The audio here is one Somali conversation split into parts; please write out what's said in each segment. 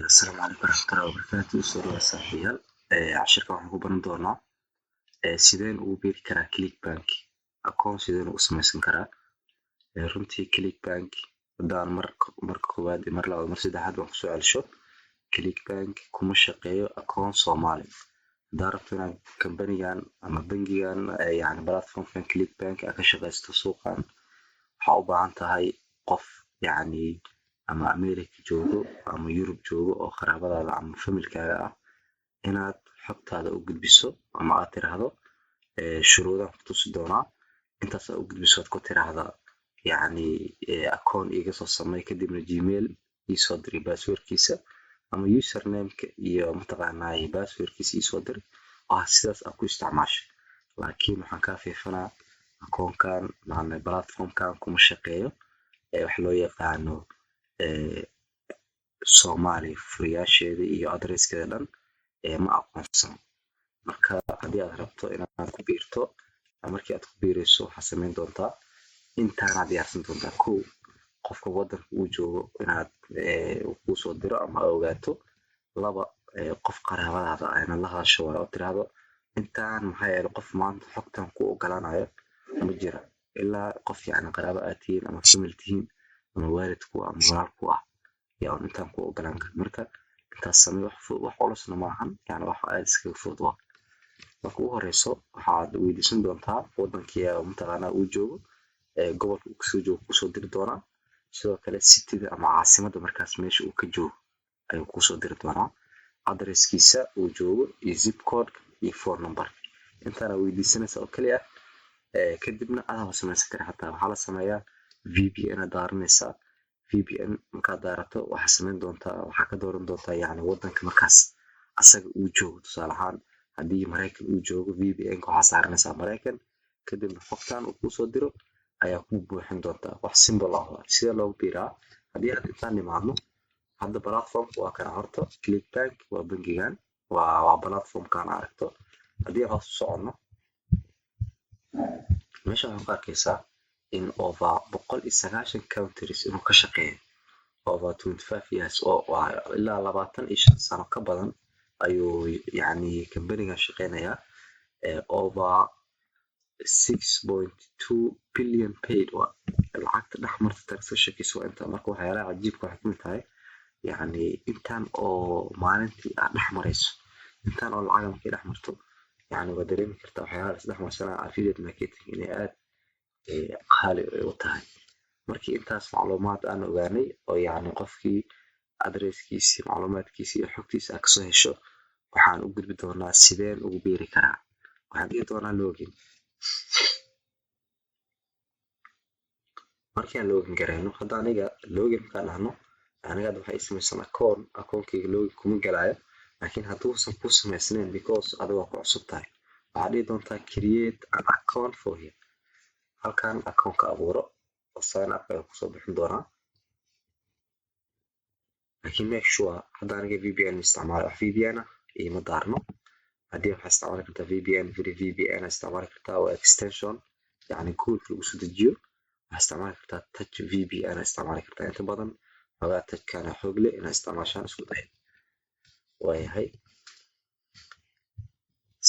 Asalaamu calaykum waraxmatullahi wabarakaatu. Soo dhawaad, saaxiibayaal. Cashirka waxaan ku baran doonaa sideen ugu biiri karaa ClickBank account, sideen ugu samaysan karaa. Runtii ClickBank haddaan mar marka koowaad iyo mar labaad, mar saddexaad baan kusoo celsho, ClickBank kuma shaqeeyo account Soomaali. Haddaa rabto inaad kambanigan ama bangigan, yani platformkan ClickBank, aad ka shaqaysto suuqan, waxaa u baahan tahay qof yacni ama America joogo ama Yurub joogo oo qaraabadaada ama familkaaga ah inaad xogtaada u gudbiso ama aad tiraahdo shuruudaan ku tusi doonaa. Intaas aad u gudbiso, aad ku tiraahda yacni account iiga soo samey, kadibna Gmail iisoo diray passwordkiisa ama usernameka iyo mataqaanaa passwordkiisa iisoo dir oo sidaas aad ku isticmaasho. Laakiin waxaan kaa fiifanaa akoonkan macna platformkan kuma shaqeeyo wax loo yaqaano Soomaali, furayaasheeda iyo addresskeeda dhan ma aqoonsano. Marka haddii aad rabto inaad ku biirto, markii aad ku biirayso waxaad samayn doontaa intaanaad diyaarsan doontaa. Kow, qofka wadanka uu joogo inaad kuusoo diro ama ogaato. Laba, qof qaraabadaada ah inaad la hadasho waayo oo tiraahdo intaan, maxaa yeelay qof maanta xogtan ku ogolaanayo ma jira ilaa qof yacni qaraabo aad tihiin ama family tihiin ama waalid ku ama walaal ku ah yaa un intaan ku ogolaan kara. Marka intaas samee, wax culusna maahan, yani wax aad iskaga fudud waa. Marka ugu horeyso waxaad weydiisan doontaa wadankii mataqaanaa uu joogo, gobolka uu kasoo joogo kusoo diri doonaa. Sidoo kale cityda ama caasimadda markaas meesha uu ka joogo ayuu kusoo diri doonaa, addresskiisa uu joogo iyo zip code iyo phone number. Intaana weydiisanaysa oo kaliya. Kadibna adaa samaysan kara. Xataa waxaa la sameeyaa VPN aad daaranaysaa. VPN markaad daarato, waxaa samayn doontaa, waxaa ka dooran doontaa yacni wadanka markaas asaga uu joogo. Tusaale ahaan, haddii Maraykan uu joogo, VPN ka waxaa saaranaysaa Maraykan, kadibna xogtan uu kuusoo diro ayaa ku buuxin doontaa. Wax simple ah waay. Sidee loogu biiraa? Haddii aad intaan nimaadno hadda, platformka waa kana. Horta ClickBank waa bangigan, waa platformkan aragto. Haddii hoos u soconno, meesha waxaan ku arkaysaa in over 190 countries inuu ka shaqeeyo, over 25 years oo ilaa 25 sano ka badan ayuu yacni kambanigan shaqeynayaa, over 6.2 billion paid waa lacagta dhex marta transactionkiisa waa inta. Marka waxyaalaha cajiibka waxay kamid tahay yacni intaan oo maalintii aad dhex marayso, intaan oo lacaga markay dhex marto, yacni waa dareemi kartaa waxyaalaha la isdhex marsanaya affiliate marketing inay aad qaali u tahay. Markii intaas macluumaad aan ogaanay oo yacni qofkii addresskiisii, macluumaadkiisi iyo xogtiisa aad kasoo hesho, waxaan u gudbi doonaa sideen ugu biiri karaa. Waxaan dhihi doonaa login. Markii aan login gareyno, hadda aniga login markaan dhahno, aniga hadda waxaa ii samaysan account. Akoonkayga login kuma galaayo, laakiin hadduusan ku samaysnayn, because adiga waa ku cusub tahay, waxaad dhihi doontaa "create an account for him". Halkan account ka abuuro oo sign up ayaa kusoo bixin doonaa. Laakiin make sure, hadda aniga VPN ma isticmaalo, wax VPN ah iima daarno. Haddii waxaa isticmaali kartaa VPN, free VPN aa isticmaali kartaa, waa extension yacni Google lagu soo dejiyo. Waxaa isticmaali kartaa Touch VPN aa isticmaali kartaa. Inta badan xogaa Touchkana xoog leh inaad isticmaashaan isku day. Waayahay,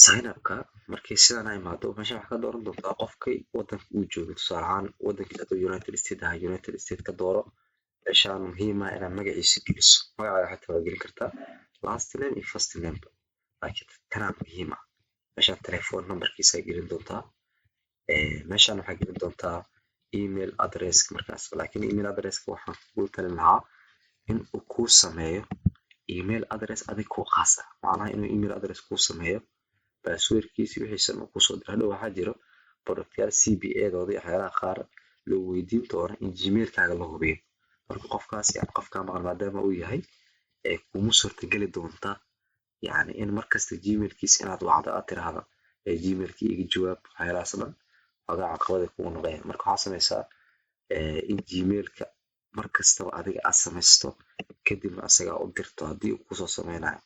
sign upka markii sidan ay imaado, meesha waxaa ka dooran doontaa qofkii wadanka uu joogo. Tusaale ahaan, wadankiisa hadduu United State ahaa, United State ka dooro. Meeshaan muhiim ah inaad magaciisa geliso. Magacaaga xataa waa gelin kartaa, last name iyo first name, laakiin tanaa muhiim ah. Meeshaan telephone numberkiisa gelin doontaa. Meeshaan waxaa gelin doontaa email address markaas. Laakiin email addresska waxaan kugu talin lahaa in uu kuu sameeyo email address adig kuu khaas ah, macnaha inuu email address kuu sameeyo, passwordkiisi wixiisan uu kusoo diro. Hadhow waxaa jiro productyaal CPA dooda iyo waxyaalaha qaar loo weydiin doono in Gmailkaaga la hubiyo. Marka qofkaas yani qofkaa maqan maadaama uu yahay, kuma suurtageli doonta yani in markasta Gmailkiisa inaad wacdo, aad tiraahdo "Gmailkii iga jawaab". Waxyaalahaas dhan xoogaa caqabad ay kugu noqonayaan. Marka waxaa sameysaa in Gmailka mar kastaba adiga aad samaysto, kadibna asagaa u dirto haddii uu kusoo sameynayo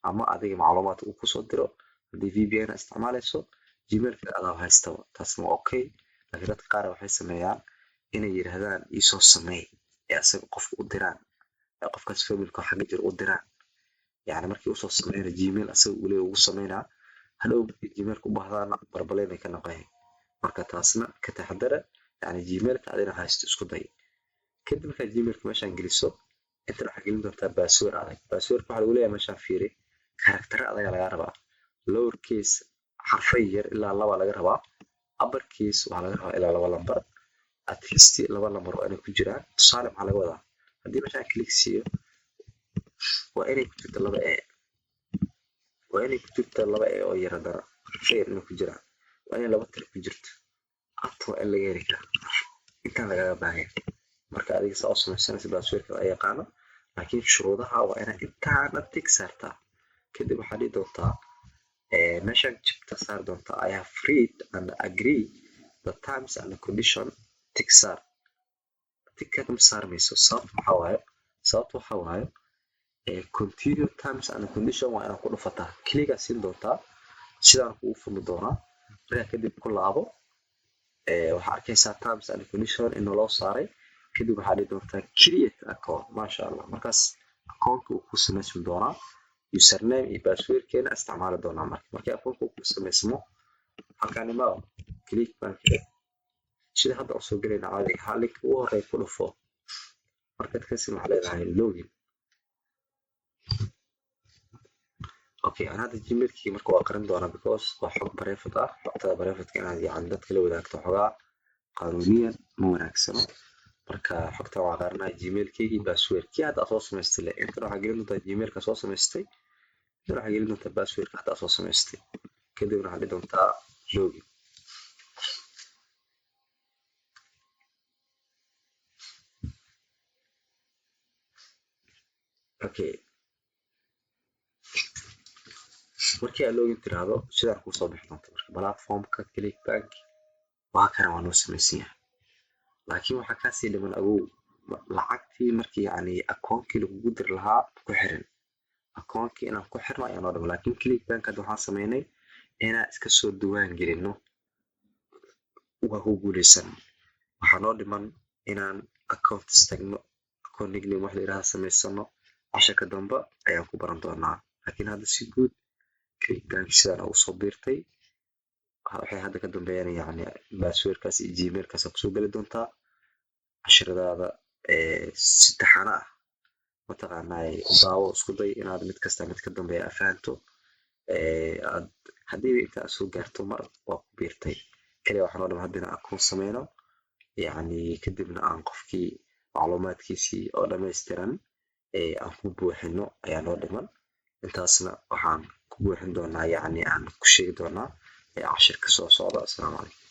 ama adiga macluumaadka uu kusoo diro. Haddii VPN aad isticmaalayso, Gmailka adaa haystaba, taasna waa okay. Laakiin dadka qaar waxay sameeyaan inay yiraahdaan "iisoo sameey" ee asaga qofka u diraan, ee qofkaas familka xagga jira u diraan. Yani markii usoo sameyna Gmail asaga uu leeyahay ugu sameynaa, hadhow markii Gmailka u baahdaana barbaleen ay ka noqonayaan. Marka taasna ka taxadara, yani Gmailka adina haysto isku day. Kadib markaad Gmailka meeshaan geliso, intan waxaad gelin doontaa password adag. Passwordka waxaa lagu leeyahay meeshaan fiiri, character adaga lagaa rabaa, lower case xarfo yar ilaa laba laga rabaa, upper case waxaa laga rabaa ilaa laba lambar, at least laba lambar waa inay ku jiraan. Tusaale, maxaa laga wadaa? Haddii meeshaan click siiyo, waa inay ku jirto laba e, waa inay ku jirto laba e oo yar, haddana xarfo yar inay ku jiraan, waa inay laba tiro ku jirto, at waa in laga heli karaa. Intaan lagaga baahan. Marka adiga saa u samaysanaysa passwordka la yaqaano, laakiin shuruudaha waa inaad intaana tick saartaa. Kadib waxaad dhihi doontaa meeshaan jibta saari doontaa "I have read and agree the terms and the condition". Tick saar. Tickada ma saarmayso. Sababta waxaa waaye, sababta waxaa waaye "continue terms and condition" waa inaad ku dhufataa. Click-gaa siin doontaa, sidaan kugu furmi doonaa. Markaa kadib ku laabo, waxaa arkaysaa terms and condition in loo saaray. Kadib waxaa dhihi doontaa "create account". Maasha Allah, markaas accountka uu ku samaysmi doonaa. Username iyo passwordkeena isticmaali doonaa. Marka markii accountka uu ku samaysmo, halkaan imaado Click Bank, sida hadda usoo gelayna caadiga ha, link ugu horeeya ku dhufo. Markaad kasin waxaa leedahay login. Okay, aan hadda Gmailkii marka waa qarin doonaa, because waa xog private ah. Xogtada private inaad yani dadka la wadaagto xogaa qaanuuniyan ma wanaagsano. Marka xogta waa qarinaa. Gmailkeygii, passwordkii hadda aad soo samaystay le, intan waxaa gelin doontaa Gmailka soo samaystay, intan waxaa gelin doontaa passwordka hadda aad soo samaystay. Kadibna waxaad dhihi doontaa login. Okay, markii aad login tiraahdo, sidaan kuu soo bixi doonta. Marka platformka Click Bank waa kana, waa noo samaysan yahay, laakiin waxaa kaasii dhiman agow lacagtii markii yani akoonkii lagugu diri lahaa ku xiran. Akoonkii inaan ku xirno ayaa noo dhiman, laakiin Click Bank hadda waxaan sameynay inaan iska soo diiwaan gelino, waa ku guuleysan. Waxaa noo dhiman inaan account tagno, account nickname wax la yidhahda samaysano. Casharka dambe ayaan ku baran doonaa, laakiin hadda si guud Click Bank sidaan ugu soo biirtay. Waxay hadda ka dambeeyaan yani passwordkaas iyo Gmailkaas kusoo geli doontaa cashiradaada si taxano ah mataqaanaa u daawo. Isku day inaad mid kasta mid ka dambeeya aad fahanto. Aad haddiiba inta aad soo gaarto mar waa ku biirtay. Kaliya waxaa noo dhiman hadda inaan akoon sameyno, yacni kadibna aan qofkii macluumaadkiisii oo dhammaystiran aan ku buuxino ayaa noo dhiman. Intaasna waxaan ku buuxin doonaa, yacni aan ku sheegi doonaa cashirka soo socda. Assalaamu calaykum.